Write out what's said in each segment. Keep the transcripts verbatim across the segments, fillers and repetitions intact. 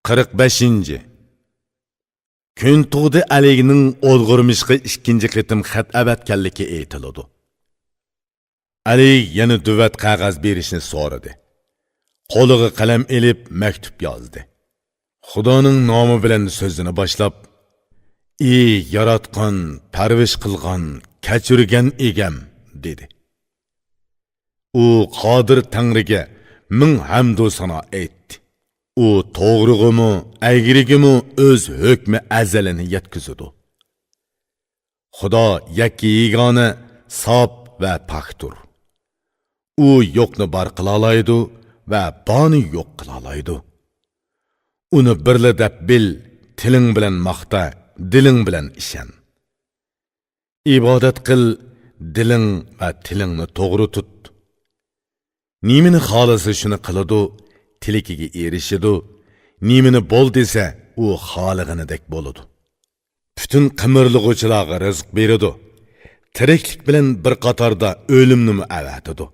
قىرىق بەشىنچى. كۈن تۇغدى ئەلىگنىڭ ئولغۇرمىشقا ئىككىنچى قېتىم خەت ئەۋەتكەنلىكى ئېيتىلىدۇ. ئەلى يەنە دۆۋەت قەغەز بېرىشنى سورىدى. قولىغا قەلەم ئېلىپ مەكتۇپ يازدى. خۇدانىڭ نامى بىلەن سۆزىنى باشلاپ، «ئى ياراتقان، پەرۋىش قىلغان، كەچۈرگەن ئىگەم» دېدى. ئۇ قادىر تەڭرىگە مىڭ ھەمدۇ سانا ئېيتتى. ئۇ توغرىغىمۇ، ئەگرىگىمۇ ئۆز ھۆكمى ئەزەلىنى يەتكۈزىدۇ. خۇدا يەككە يېگانە، ساپ ۋە پاكتۇر. ئۇ يوقنى بار قىلالايدۇ ۋە بارنى يوق قىلالايدۇ. ئۇنى بىرلا دەپ بىل، تىلىڭ بىلەن ماختا، دىلىڭ بىلەن ئىشەن. ئىبادەت قىل، دىلىڭ ۋە تىلىڭنى توغرا تۇت. نېمىنى خالىسا شۇنى قىلىدۇ، تىلىكىگە ئېرىشىدۇ، نېمىنى بول دېسە، ئۇ خالىغىنىدەك بولىدۇ. پۈتۈن قىمىرلىغۇچىلارغا رىزىق بېرىدۇ. تىرىكلىك بىلەن بىر قاتاردا ئۆلۈمنىمۇ ئەۋەتىدۇ.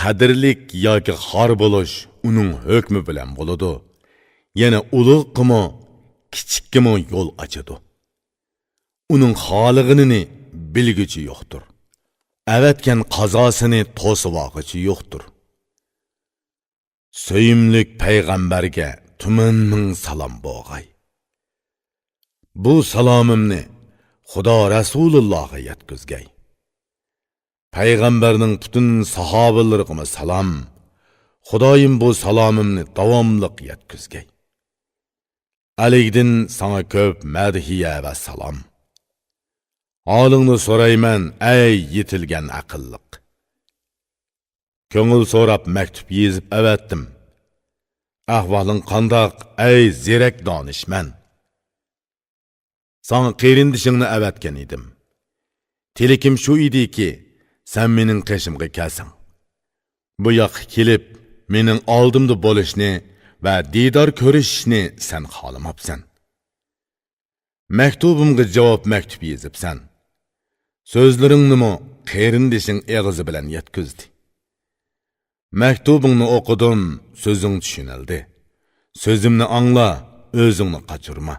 قەدىرلىك ياكى خار بولۇش ئۇنىڭ ھۆكمى بىلەن بولىدۇ. يەنە ئۇلۇغقىمۇ، كىچىككىمۇ يول ئاچىدۇ. ئۇنىڭ خالىغىنىنى بىلگۈچى يوقتۇر. ئەۋەتكەن قازاسىنى توسۇۋالغۇچى يوقتۇر. سۆيۈملۈك پەيغەمبەرگە تۈمەن مىڭ سالام بولغاي. بۇ سالامىمنى خۇدا رەسۇلۇللاغا يەتكۈزگەي. پەيغەمبەرنىڭ پۈتۈن ساھابىلىرىغىمۇ سالام. خۇدايىم بۇ سالامىمنى داۋاملىق يەتكۈزگەي. ئەلىگدىن ساڭا كۆپ مەدھىيە ۋە سالام. ھالىڭنى سورايمەن، ئەي يېتىلگەن ئەقىللىق. كۆڭۈل سوراپ مەكتۇپ يېزىپ ئەۋەتتىم. ئەھۋالىڭ قانداق، ئەي زېرەك دانىشمەن؟ ساڭا قېرىندىشىڭنى ئەۋەتكەن ئىدىم. تىلىكىم شۇ ئىدىكى، سەن مېنىڭ قېشىمغا كەلسەڭ. بۇ ياققا كېلىپ، مېنىڭ ئالدىمدا بولۇشنى ۋە دىدار كۆرۈشۈشنى سەن خالىماپسەن. مەكتۇبۇمغا جاۋاب مەكتۇپ يېزىپسەن. سۆزلىرىڭنىمۇ قېرىندىشىڭ ئېغىزى بىلەن يەتكۈزدى. مەكتۇبۇڭنى ئوقۇدۇم، سۆزۈڭ چۈشىنىلدى. سۆزۈمنى ئاڭلا، ئۆزۈڭنى قاچۇرما.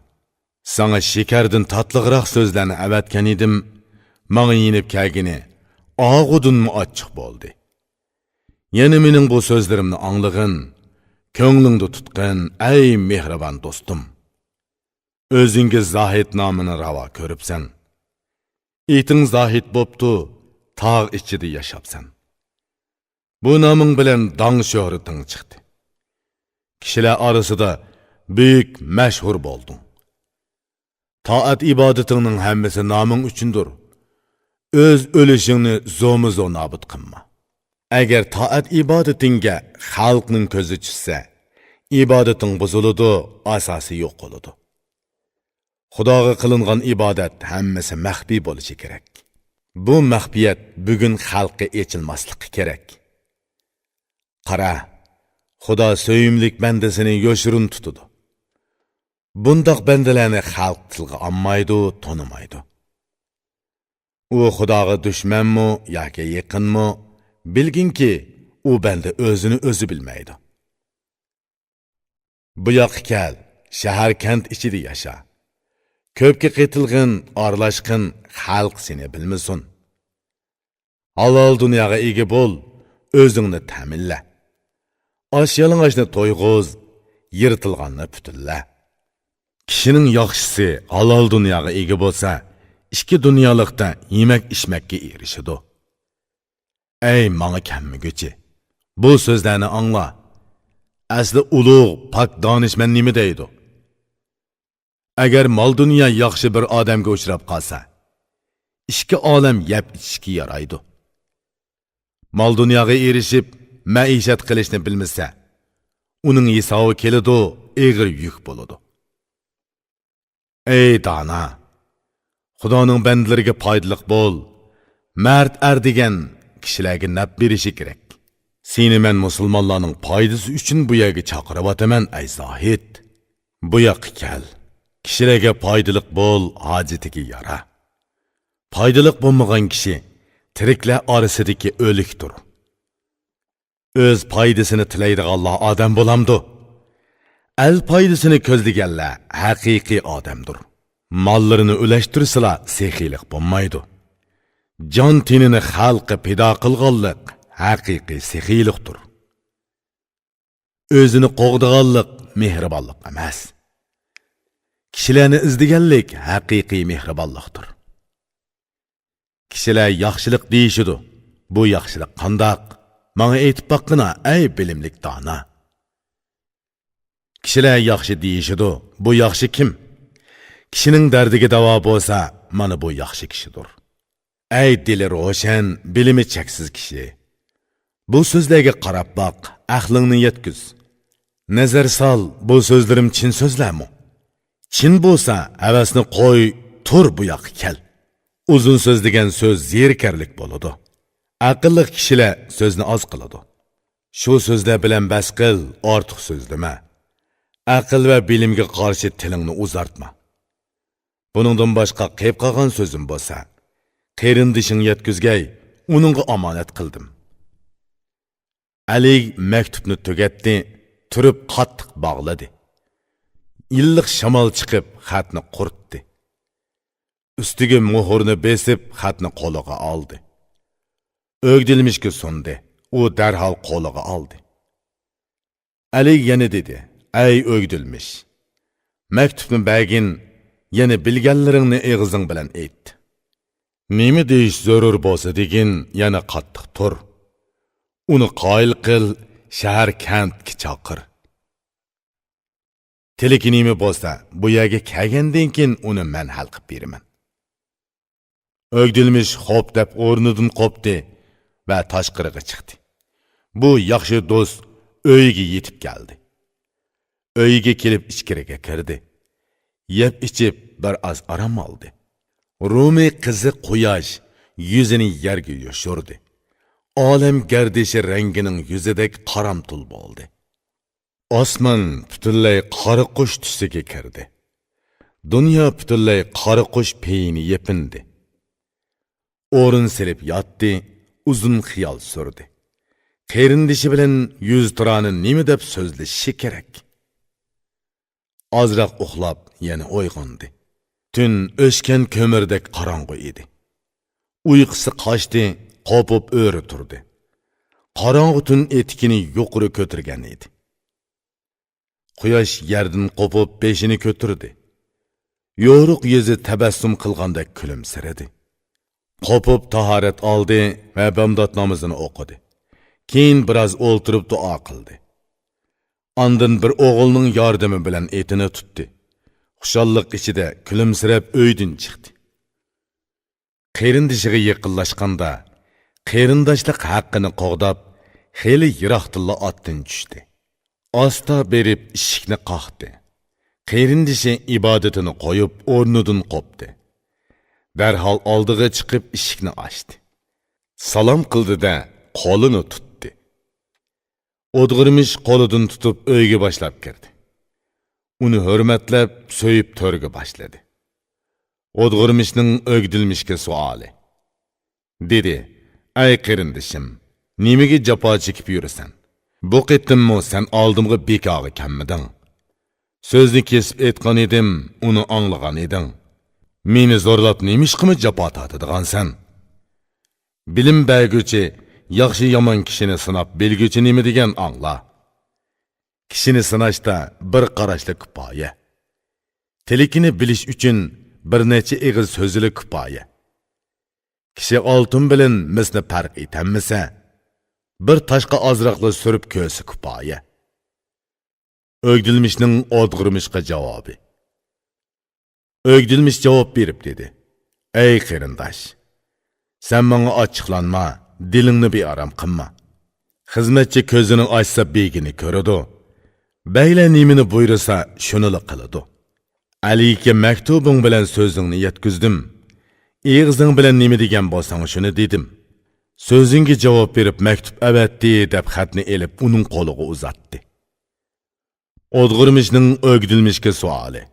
ساڭا شېكەردىن تاتلىقراق سۆزلەرنى ئەۋەتكەن ئىدىم، ماڭا يېنىپ كەلگىنى ئاغۇدىنمۇ ئاچچىق بولدى. يەنە مېنىڭ بۇ سۆزلىرىمنى ئاڭلىغىن، كۆڭلۈڭدە تۇتقىن، ئەي مېھرىبان دوستۇم. ئۆزۈڭگە زاھىت نامىنى راۋا كۆرۈپسەن. ئېتىڭ زاھىت بوپتۇ، تاغ ئىچىدە ياشاپسەن. بۇ نامىڭ بىلەن داڭ شۆھرىتىڭ چىقتى. كىشىلەر ئارىسىدا بۈيۈك مەشھۇر بولدۇڭ. تائەت ئىبادىتىڭنىڭ ھەممىسى نامىڭ ئۈچۈندۇر. ئۆز ئۆلۈشۈڭنى زورمۇزور نابۇت قىلما. ئەگەر تائەت ئىبادىتىڭگە خەلقنىڭ كۆزى چۈشسە، ئىبادىتىڭ بۇزۇلىدۇ، ئاساسى يوقىلىدۇ. خۇداغا قىلىنغان ئىبادەت ھەممىسى مەخپىي بولۇشى كېرەك. بۇ مەخپىيەت بۈگۈن خەلققە ئېچىلماسلىقى كېرەك. قارا، خۇدا سۆيۈملۈك بەندىسىنى يوشۇرۇن تۇتىدۇ. بۇنداق بەندىلەرنى خەلق تىلغا ئالمايدۇ، تونۇمايدۇ. ئۇ خۇداغا دۈشمەنمۇ ياكى يېقىنمۇ، بىلگىنكى، ئۇ بەندە ئۆزىنى ئۆزى بىلمەيدۇ. بۇ ياققا كەل، شەھەر-كەنت ئىچىدە ياشا. كۆپكە قېتىلغىن، ئارىلاشقىن، خەلق سېنى بىلمىسۇن. ھالال دۇنياغا ئىگە بول، ئۆزۈڭنى تەمىنلە. ئاچ-يالىڭاچنى تويغۇز، يىرتىلغاننى پۈتۈنلە. كىشىنىڭ ياخشىسى ھالال دۇنياغا ئىگە بولسا، ئىككى دۇنيالىقتا يېمەك-ئىچمەككە ئېرىشىدۇ. ئەي ماڭا كەلمىگۈچى، بۇ سۆزلەرنى ئاڭلا. ئەسلى ئۇلۇغ، پاك دانىشمەن نېمە دەيدۇ؟ ئەگەر مال-دۇنيا ياخشى بىر ئادەمگە ئۇچراپ قالسا، ئىككى ئالەم يەپ-ئىچىشكە يارايدۇ. مال-دۇنياغا ئېرىشىپ، مەئىشەت قىلىشنى بىلمىسە، ئۇنىڭ ھېسابى كېلىدۇ، ئېغىر يۈك بولىدۇ. ئەي دانا! خۇدانىڭ بەندىلىرىگە پايدىلىق بول. مەرد ئەر دېگەن كىشىلەرگە نەپ بېرىشى كېرەك. سېنى مەن مۇسۇلمانلارنىڭ پايدىسى ئۈچۈن بۇ يەرگە چاقىرىۋاتىمەن، ئەي زاھىت! بۇ ياققا كەل. كىشىلەرگە پايدىلىق بول، ھاجىتىگە يارا. پايدىلىق بولمىغان كىشى تىرىكلەر ئارىسىدىكى ئۆلۈكتۇر. ئۆز پايدىسىنى تىلەيدىغانلار ئادەم بولامدۇ؟ ئەل پايدىسىنى كۆزلىگەنلەر ھەقىقىي ئادەمدۇر. ماللىرىنى ئۈلەشتۈرسىلا سېخىيلىق بولمايدۇ. جان تېنىنى خەلققە پىدا قىلغانلىق ھەقىقىي سېخىيلىقتۇر. ئۆزىنى قوغدىغانلىق مېھرىبانلىق ئەمەس. كىشىلەرنى ئىزدىگەنلىك ھەقىقىي مېھرىبانلىقتۇر. كىشىلەر ياخشىلىق دېيىشىدۇ. بۇ ياخشىلىق قانداق؟ ماڭا ئېيتىپ باققىنا، ئەي بىلىملىك دانا. كىشىلەر ياخشى دېيىشىدۇ. بۇ ياخشى كىم؟ كىشىنىڭ دەردىگە داۋا بولسا، مانا بۇ ياخشى كىشىدۇر. ئەي دىلى روشەن، بىلىمى چەكسىز كىشى. بۇ سۆزلەرگە قاراپ باق، ئەقلىڭنى يەتكۈز. نەزەر سال، بۇ سۆزلىرىم چىن سۆزلەرمۇ؟ چىن بولسا، ھەۋەسنى قوي، تۇر بۇ ياققا كەل. ئۇزۇن سۆزلىگەن سۆز زېرىكەرلىك بولىدۇ. ئەقىللىق كىشىلەر سۆزنى ئاز قىلىدۇ. شۇ سۆزلەر بىلەن بەس قىل، ئارتۇق سۆزلىمە. ئەقىل ۋە بىلىمگە قارشى تىلىڭنى ئۇزارتما. بۇنىڭدىن باشقا قېلىپ قالغان سۆزۈم بولسا، قېرىندىشىڭ يەتكۈزگەي، ئۇنىڭغا ئامانەت قىلدىم. ئەلى مەكتۇپنى تۈگەتتى، تۈرۈپ قاتتىق باغلىدى. ئىللىق شامال چىقىپ، خەتنى قۇرۇتتى. ئۈستىگە مۆھۈرنى بېسىپ، خەتنى قولىغا ئالدى. ئۆگدىلمىشكە سۇندى. ئۇ دەرھال قولىغا ئالدى. ئەلى يەنە دېدى: «ئەي ئۆگدۈلمىش! مەكتۇپنى بەرگىن، يەنە بىلگەنلىرىڭنى ئېغىزىڭ بىلەن ئېيت. نېمە دېيىش زۆرۈر بولسا دېگىن، يەنە قاتتىق تۇر. ئۇنى قايىل قىل، شەھەر كەنتكە چاقىر. تىلىكى نېمە بولسا، بۇ يەرگە كەلگەندىن كېيىن ئۇنى مەن ھەل قىپ بېرىمەن.» ئۆگدۈلمىش خوپ دەپ ئورنىدىن قوپتى ۋە تاشقىرىغا چىقتى. بۇ ياخشى دوست ئۆيىگە يېتىپ كەلدى. ئۆيىگە كېلىپ ئىچكىرىگە كىردى. يەپ ئىچىپ بىر ئاز ئارام ئالدى. رومى قىزى قۇياش يۈزىنى يەرگە يوشۇردى. ئالەم گەردىشى رەڭگىنىڭ يۈزىدەك قارامتۇل بولدى. ئاسمان پۈتۈنلەي قارا قۇش تۈسىگە كىردى. دۇنيا پۈتۈنلەي قارا قۇش پېيىنى يېپىندى. ئورۇن سېلىپ ياتتى، ئۇزۇن خىيال سۈردى. قېرىندىشى بىلەن يۈزتۇرانە نېمە دەپ سۆزلىشىشى كېرەك؟ ئازراق ئۇخلاپ، يەنە ئويغاندى. تۈن ئۆچكەن كۆمۈردەك قاراڭغۇ ئىدى. ئۇيقۇسى قاچتى، قوپۇپ ئۆرە تۇردى. قاراڭغۇ تۈن ئېتىكىنى يۇقىرى كۆتۈرگەن ئىدى. قۇياش يەردىن قوپۇپ بېشىنى كۆتۈردى. يورۇق يۈزى تەبەسسۇم قىلغاندەك كۈلۈمسىرىدى. قوپۇپ تاھارەت ئالدى ۋە بامدات نامىزىنى ئوقۇدى. كېيىن بىراز ئولتۇرۇپ دۇئا قىلدى. ئاندىن بىر ئوغۇلنىڭ ياردىمى بىلەن ئېتىنى تۇتتى. خۇشاللىق ئىچىدە كۈلۈمسىرەپ ئۆيدىن چىقتى. قېرىندىشىغا يېقىنلاشقاندا، قېرىنداشلىق ھەققىنى قوغداپ، خېلى يىراقتىنلا ئاتتىن چۈشتى. ئاستا بېرىپ ئىشىكنى قاقتى. قېرىندىشى ئىبادىتىنى قويۇپ، ئورنىدىن قوپتى. دەرھال ئالدىغا چىقىپ ئىشىكنى ئاچتى. سالام قىلدى-دە، قولىنى تۇتتى. ئودغۇرمىش قولىدىن تۇتۇپ ئۆيگە باشلاپ كىردى. ئۇنى ھۆرمەتلەپ، سۆيۈپ تۆرگە باشلىدى. ئودغۇرمىشنىڭ ئۆگدۈلمىشكە سوئالى. دېدى: «ئەي قېرىندىشىم، نېمىگە جاپا چېكىپ يۈرىسەن؟ بۇ قېتىممۇ سەن ئالدىمغا بىكارغا كەلمىدىڭ. سۆزنى كېسىپ ئېيتقان ئىدىم، ئۇنى ئاڭلىغان ئىدىڭ. مېنى زورلاپ نېمىشقىمۇ جاپا تارتىدىغانسەن؟ بىلىم بەرگۈچى، ياخشى-يامان كىشىنى سىناپ بىلگۈچى نېمە دېگەن ئاڭلا. كىشىنى سىناشتا بىر قاراشلا كۇپايە. تىلىكىنى بىلىش ئۈچۈن بىر نەچچە ئېغىز سۆزىلا كۇپايە. كىشى ئالتۇن بىلەن مىسنى پەرق ئېتەلمىسە، بىر تاشقا ئازراقلا سۈرۈپ كۆرسە كۇپايە.» ئۆگدۈلمىشنىڭ ئودغۇرمىشقا جاۋابى. ئۆگدۈلمىش جاۋاب بېرىپ دېدى: «ئەي قېرىنداش، سەن ماڭا ئاچچىقلانما، دىلىڭنى بىئارام قىلما. خىزمەتچى كۆزىنى ئاچسا بېگىنى كۆرىدۇ. بەگلەر نېمىنى بۇيرۇسا، شۇنىلا قىلىدۇ. ئەلىگە مەكتۇبۇڭ بىلەن سۆزۈڭنى يەتكۈزدۈم. ئېغىزىڭ بىلەن نېمە دېگەن بولساڭ، شۇنى دېدىم.» سۆزۈڭگە جاۋاب بېرىپ مەكتۇپ ئەۋەتتى، دەپ خەتنى ئېلىپ ئۇنىڭ قولىغا ئۇزاتتى. ئودغۇرمىشنىڭ ئۆگدۈلمىشكە سوئالى.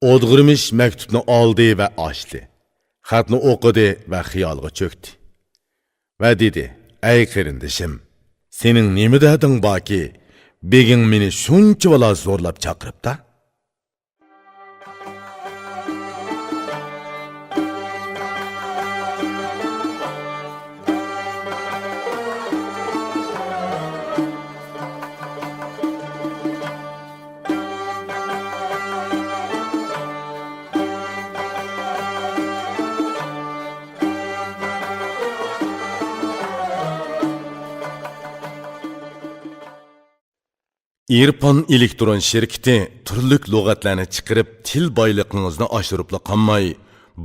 ئودغۇرمىش مەكتۇپنى ئالدى ۋە ئاچتى. خەتنى ئوقۇدى ۋە خىيالغا چۆكتى. ۋە دېدى: «ئەي قېرىندىشىم، سېنىڭ نېمە دەردىڭ باركى، بېگىڭ مېنى شۇنچىۋالا زورلاپ چاقىرىپتا. ئىرپان ئېلېكترون شىركىتى تۈرلۈك لۇغەتلەرنى چىقىرىپ، تىل بايلىقىڭىزنى ئاشۇرۇپلا قالماي،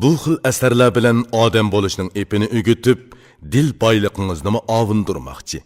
بۇ خىل ئەسەرلەر بىلەن ئادەم بولۇشنىڭ ئېپىنى ئۆگىتىپ، دىل بايلىقىڭىزنىمۇ ئاۋۇندۇرماقچى.